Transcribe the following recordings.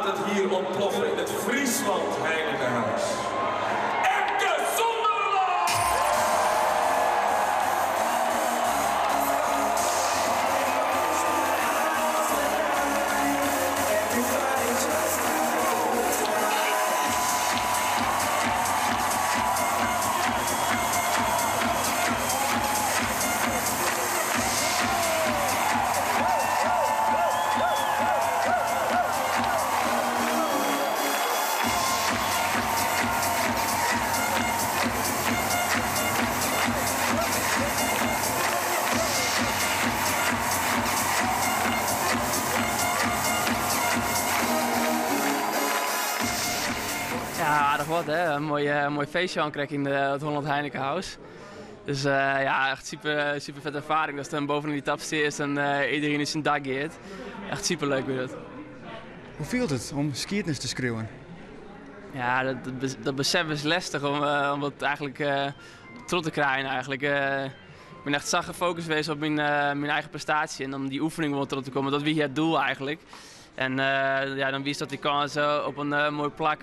gaat het hier ontploffen in het Friesland Heinekenhuis. Epke Zonderland! Ja, aardich wat hè. In moai, moai feestje oankrekt yn it Holland Heineken House. Dus ja, echt super, super fette erfaring. Datst dan bovenop die tap steast en iedereen út syn dak giet. Echt super leuk wie dat. Hoe fielt it om skiednis te skriuwen? Ja, dat besef is lestich om dat eigentlik troch te krijen eigentlik. Ik bin echt sa gefocust west op myn eigen prestaasje en om dy oefening wol troch te kommen. Dat wie it doel eigentlik. En ja, dan witst dat dy kâns op in moai plak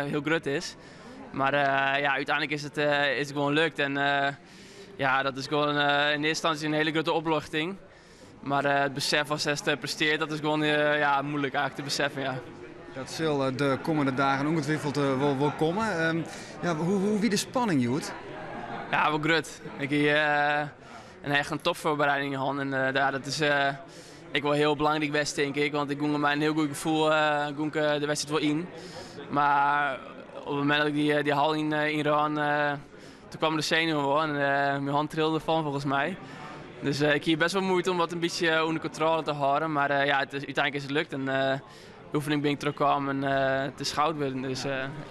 hiel grut is. Mar ja, úteinlik is it gewoan lukt. En ja, dat is gewoan yn earste ynstânsje in hiele grutte opluchting. Mar it besef as it prestearret, dat is gewoan ja, muoilik eigentlik te beseffen. Ja. Dat sil de kommende dagen ûngetwifeld wol komme. Ja, hoe wie de spanning hjoed? Ja, wol grut. Ik hie in echt in topfoarbereiding hân en ja, dat is ek wol hiel belangryk west, tink ik. Want ik gong mei in hiel goed gefoel gong ik de wedstriid wol yn. Mar op it momint dat ik dy hal yn rûn, toen kwamen de senuwen wol en myn hân trilde fan folgens my. Dus ik hie best wol muoite om wat in bytsje ûnder kontrôle te hâlden. Mar ja, úteinlik is it lukt en de oefening bin ik trochkaam en it is goud wurden. Dus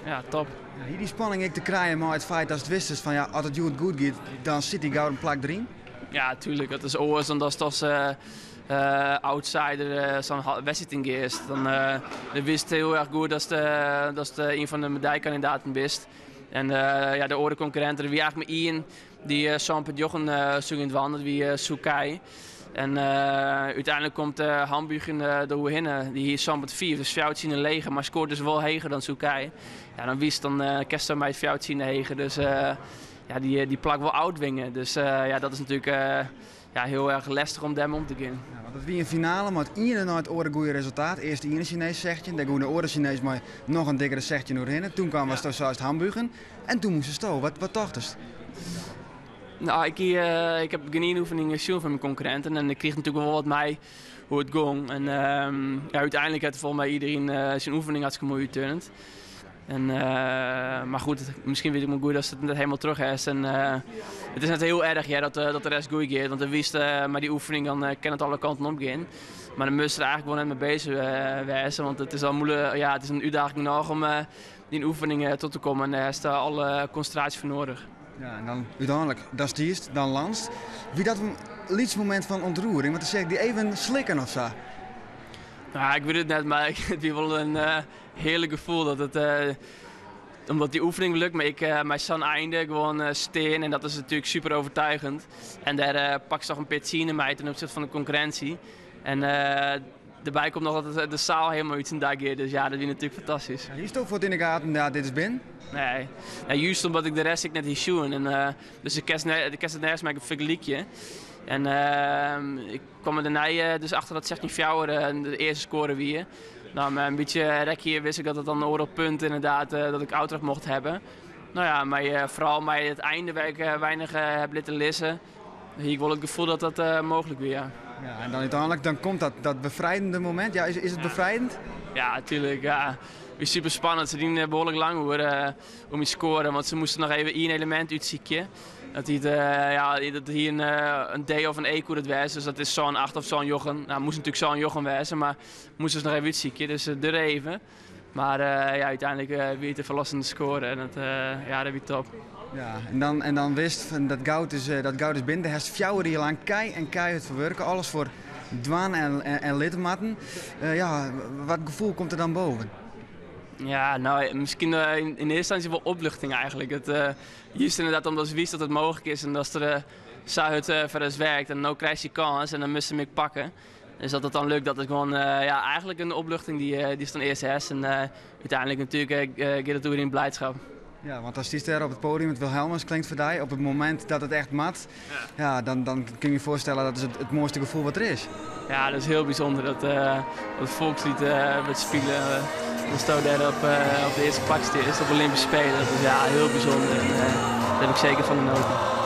ja, top. Ja, hie dy spanning ek te krijen mei it feit datst wistest fan ja, as it hjoed goed giet, dan sit dy gouden plak deryn? Ja, tuerlik. Dat is oars dan datst as outsider sa'n wedstriid yn giest. Dan witst hiel erch goed datst ien fan de medaillekandidaten bist. En ja, de oare konkurrinten, der wie eigentlik mar ien dy't 7,9 soe gean dwaan, dat wie Xu Kai. En úteinlik komt Hambüchen der oerhinne. Dy hie 7,5, dus fjouwer tsienden leger, mar skoart dus wol heger dan Xu Kai. Ja, dan witst, dan kinst mei fjouwer tsienden heger. Dus ja, dy plak wol ôftwinge. Dus ja, dat is natuerlik ja, hiel erch lestich om dêrmei om te gean. Ja, want it wie in finale mei it iene nei it oare goede resultaat. Earst de iene Sinees 16, dêr gong de oare Sinees mei noch in dikkere 16 oerhinne. Toen kaam watsto seist Hambüchen en toen moastesto. Wat tochtest? Nou, ik ha gjin ien oefening sjoen fan myn konkurrinten en ik krige natuerlik wol wat mei hoe it gong. En ja, úteinlik hat folgens my iedereen syn oefening hartstikke moai útturnd. En, mar goed, miskien wit ik mar goed datst it net hielendal troch hast. En it is net hiel erch hear, dat de rest goed giet, want dan witst mei dy oefening dan kin it alle kanten op gean. Mar dan moatst der eigentlik wol net mei bezich wêze, want it is al muoilik, ja, it is in útdaging genôch om dyn oefening troch te kommen en dêr hast alle konsintraasje foar nedich. Ja, en dan úteinlik, dan stiest, dan lanst. Wie dat in lyts momint fan ûntroering? Want dan seach ik dy even slikken of sa. Nou, ik wit it net, mar it wie wol in hearlik gefoel dat it, omdat dy oefening lukt, mar ek mei sa'n einde gewoan stean en dat is natuerlik super overtuigend. En dêr pakst noch in pear tsienen mei ten opzichte fan de konkurrinsje. En derby komt noch dat de saal hielendal út syn dak giet, dus ja, dat wie natuerlik fantastysk. Ja, hiest fuort yn de gaten, ja, dit is binnen? Nee, ja, juist omdat ik de rest ek net hie sjoen. En, dus ik kin it nergens mei fergelykje. En ik kwam der dêrnei dus achter dat 16-4 de earste skoare wie. Nou, mei in bytsje rekje wist ik dat it dan oardel punt ynderdaad dat ik ôftrap mocht hawwe. Nou ja, mar foaral mei it einde wêr't ik weinich heb litten lizzen, hie ik wol it gefoel dat dat mooglik wie, ja. Ja, en dan úteinlik dan komt dat befrijdende momint. Ja, is it befrijdend? Ja, tuerlik. Ja. It wie super spannend. Se dienen behoarlik lang oer om myn skoare, want se moasten noch even ien elemint útsykje. Dat hie, ja, dat hie in D of in E koe dat wêze, dus dat is sân acht of sân njoggen. Nou, moast natuerlik sân njoggen wêze, mar moasten se noch even útsykje, dus it duorre even. Mar ja, úteinlik wie it de ferlossende skoare en dat, ja, dat wie top. Ja, en dan witst fan dat goud is binnen. Dêr hast 4 jier lang kei en keihurd foar wurke, alles foar dwaan en litte moatten. Ja, wat gefoel komt der dan boven? Ja, nou, miskien yn earste ynstânsje wol opluchting eigentlik. It, juist ynderdaad omdat witst dat it mooglik is en dat der sa hurd foar ús werkt. En no krijst dy kâns en dan moatst him ek pakke. Dus dat it dan lukt, dat is gewoan ja, eigenlijk in opluchting dy'tst dan earst hast. En úteinlik natuerlik giet it oer yn bliidskip. Ja, want dan stiest dêr op it podium, it Wilhelmus klinkt foar dy. Op it momint dat it echt moat, ja, dan kin ik je foarstelle dat is it moaiste gefoel wat der is. Ja, dat is hiel bysûnder dat it folksliet wurdt spile. Datsto dêr op de earste plak stiest op Olympyske Spelen. Dat is ja, hiel bysûnder en dêr ha ik seker fan genoten.